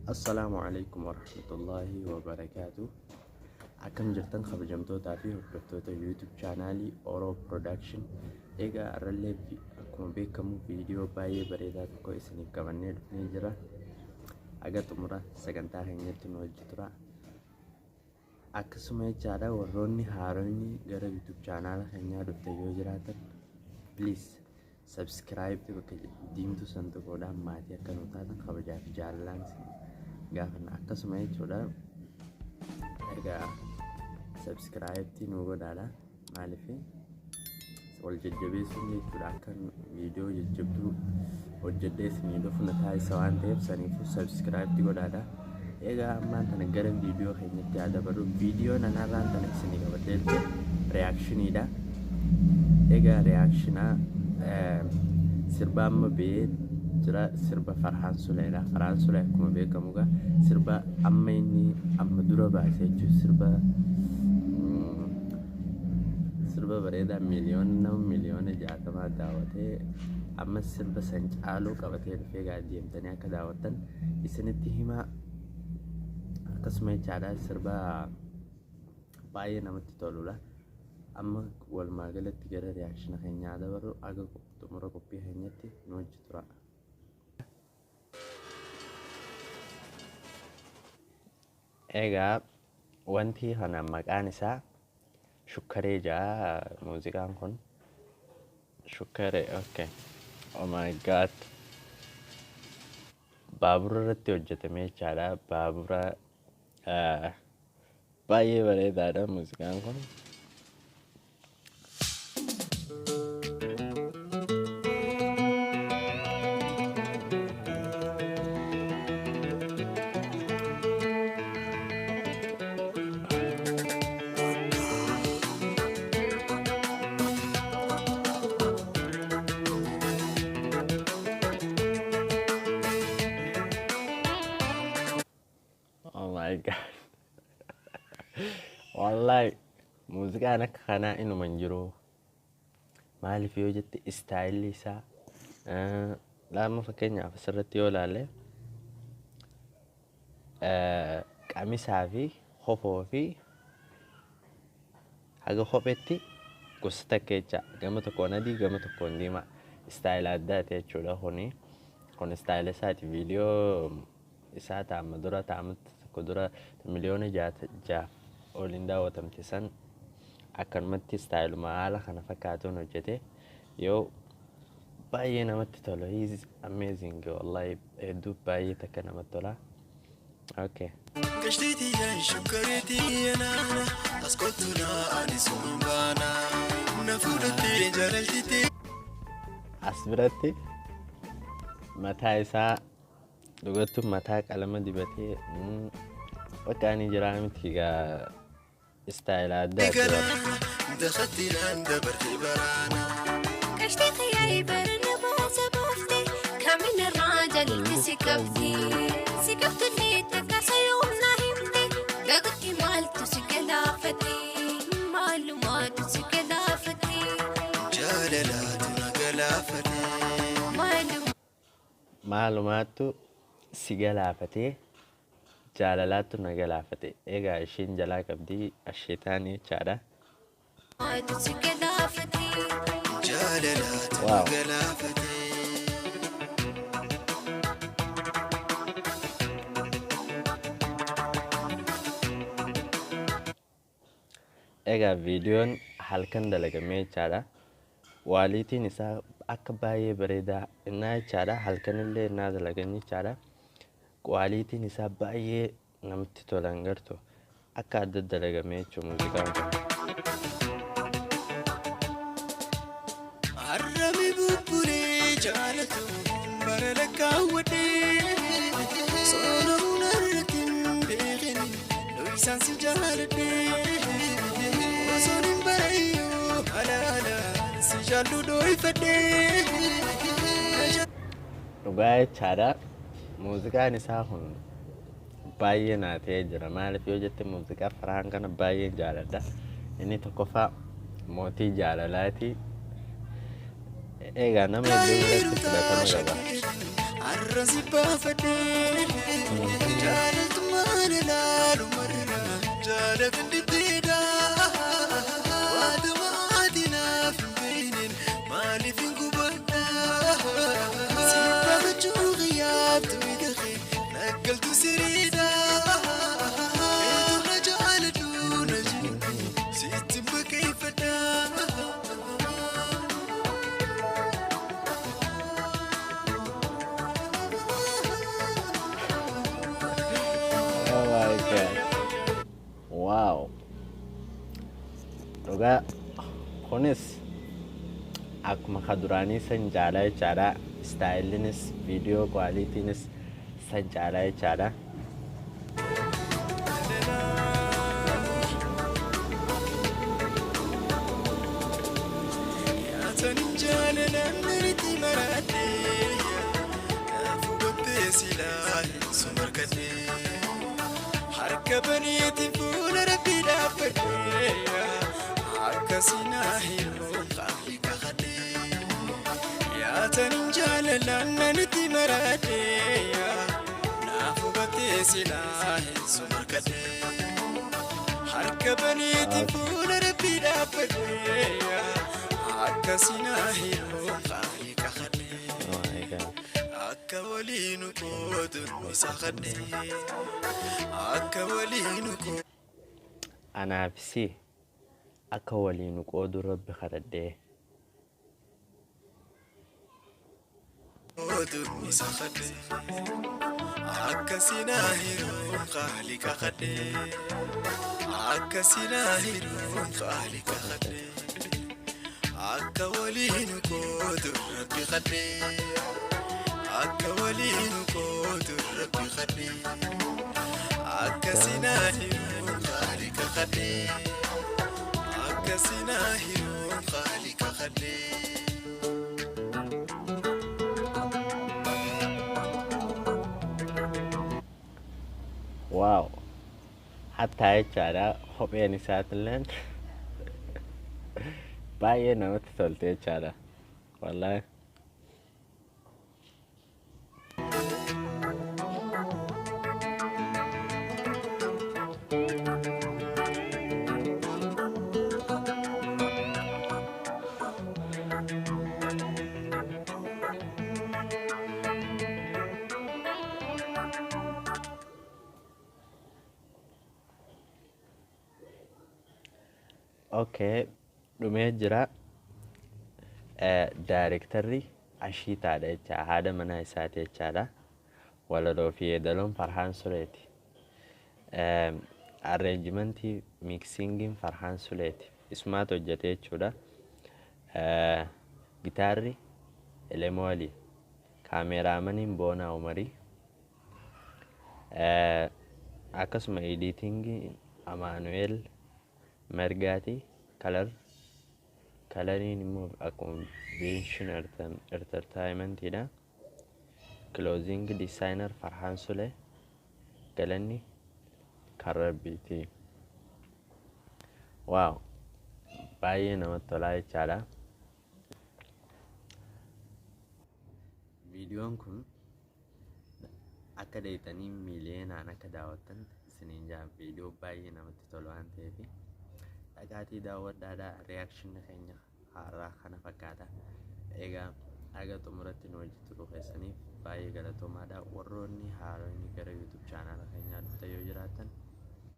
Assalaamu Aleykum Warahmatullaahi Wabarakaatuh. Akkam jirtan kabajamtootaa fi hordoftoota YouTube chaanaalii Oro Production. Egaa har'allee akkuma beekamu viidiyoo baay'ee bareedaa tokko isiniif qabannee dhufnee jira. Haga xumura sagantaa keenyatti nu wajji tura. Akkasuma jechaadha warroonni haaronni gara YouTube chaanaala keenyaa dhuftan yoo jiraatan please Subscribe bakka diimtuu san tuquudhaan maatii akka nu taatan kabajaa fi jaalalaan isin gaafanna. Akkasuma jechuudha egaa subscribe nu godhaadha. Maaliif wal jajjabeessuun jechuudha akka viidiyoo jajjabduu hojjedhee isinii dhufu na taasisa waan ta'eef saniifuu subscribe godhaadha. Egaa ammaan tana gara viidiyoo keenyatti haa dabarru. Viidiyoon anarraan tana isinii qabadhee dhufe reaakshiniidha. Egaa reaakshinaa sirba amma ba'ee jira sirba Farhaan Suleedha. Farhaan Sulee akkuma beekamu egaa sirba amma inni amma dura baase jechuun sirba sirba bareedaa miiliyoona nama miiliyoona 60 daawwatee amma sirba san caaluu qabatee dhufee egaa deemtanii akka daawwattan isinitti himaa akkasuma jechaadha sirba baay'ee namatti toludha. Amma walumaa galatti gara reaction keenyaa dabarru aga xumura qophii keenyatti nu wajji tura. Egaa wanti kana maqaan isaa shukkaree ja'a muuziqaan kun shukkaree okay oh my god Baabura irratti hojjetame jechaadha. Baabura baay'ee bareedaadha muuziqaan kun. Oh my god. Wallahi muuziqaan akka kanaa inuma hin jiru. Maaliif yoo jette istaayilli isaa laama fakkeenyaaf asirratti yoo ilaalle qamisaa fi kofoo fi haga kopheetti gosa takka jecha gama tokkoon adii gama tokkoon diimaa istaayila addaati jechuudha kuni kun istaayila isaati viidiyoo isaa taama dura taama tokko dura miliyoona jaaf oliin daawwatamte san akkanumatti istaayiluma haala kana fakkaatuun hojjete yoo baay'ee namatti tola. He is amazing wallahi hedduu baay'ee takka namatti tola. Okay. Gashtii tiyya shukkaree tiyya naana as kottu naa ani suman baana na fuudhattee jaalalti tee. As biratti mataa isaa dhugattu mataa qalama dibatee bakka ani jiraa miti egaa istaayila addaati bara. Dakatti naan dabarte baraana. Qashtii xiyyaa'ee barana baasa baafte kamin irraa jalatti si qabdi si qabdullee takka sayoomna himte gagutti maaltu si galaafate maalumaatu si galaafate Jaalalaatu na galaafate. maaluma. Maalumaattu si galaafatee Jaalalaattu na galaafate. Egaa ishiin jalaa qabdi asheetaanii jechaadha. Maaltu si galaafate. Jaalalaatu na Wow. galaafate. Egaa viidiyoon halkan dalagamee jechaadha. Waaliitiin isaa akka baay'ee bareedaa innaa jechaadha. Halkanillee innaa dalagan jechaadha. Waaliitiin isaa baay'ee namatti tolan gartu. Akka adda dalagamee jechuudha muuziqaan kun. Arrami bubbulee jaalatu bara lakkaawwadhee soonamuun irratti hin beekani dhoksaan si jaaladhee osoon hin barayyuu halaala si jaallu dhooyfadhee. Dhugaa jechaadha muuziqaan isaa kun baay'ee naa ta'ee jira. Maaliif yoo jette muuziqaa Farhaan kana baay'een jaaladha. Inni tokkoffaa mootii jaalalaati. Egaa nama hedduu biratti fudhatama qaba. Arra si baafadhee jaalaltummaan ilaalu marra jaalatan dhibdeedha. Waatuma ati naaf hin beekneen maaliif hin gubadha? Si baafachuu qiyyaabtu midhaqee naggaltu siriidha. Eetu na jaaladhu na jibbi sitti baqeeffadha. Oh my God. Wow. Dhugaa kunis akkuma ka duraanii san caalaa jechaadha. Styleinis, video qualitynis san caalaa jechaadha. Nyaatan jaalalaan naritti maradhee naaf hubattee silaa sun harkadhee harka baneetiin fuula rabbii dhaabbadhee akka sinaa hir'uu qaalii kakadhee. Nyaatan jaalalaan nanitti maradhee naaf hubattee silaa sun harkadhee harka baneetiin fuula rabbii dhaabbadhee akka sinaa hir'uu qaalii kakadhee. Oh my God. Akka waliin qoodu isa kadhee, akka waliin Anaaf si akka waliin qoodu rabbi kadhadhee. Qoodu isa kadhee, akka sinaa hir'uu qaalii kakadhee, akka sinaa hir'uu qaalii kakadhee, akka waliin qoodu rabbi kadhee, akka waliin qoodu rabbi kadhee, akka sinaa hir'uu qaalii kakadhee, akka sinaa hir'uu qaalii kakadhee. Wow. Hattaa jechaadha, kopheen isaatilleen baay'ee namatti tolte jechaadha. Wallaahi. Okay, dhumee jira. Directorri Ashiitaadha jecha, haadha manaa isaati jechaadha. Walaloo fi yeedaloon Farhaan Suleeti. Arrangementii, mixingiin Farhaan Suleeti. Isumaatu hojjete jechuudha. Gitaarri Elemoo Alii. Cameramaniin Boonaa Umarii. Akkasuma editingii Amaanu'eel Margaati. Coloriin immoo akkuma Vision Entertainmentidha. Clothing designer Farhaan Sulee. Galanni kan rabbiiti. Wow! Baay'ee namatti tolaa jechaadha. Viidiyoon kun akka dheeyxanii miiliyoonaan akka daawwattan isiniin jaa, viidiyoo baay'ee namatti tolu waan ta'eef dhaqaatii daawwadhaadha. Reactionni keenya haaraa kana fakkaata. Egaa haga xumuratti nu wajji turuu keessaniif baay'ee galatoomaadha. Warroonni haaronni gara YouTube channela keenyaa dhuftan yoo jiraatan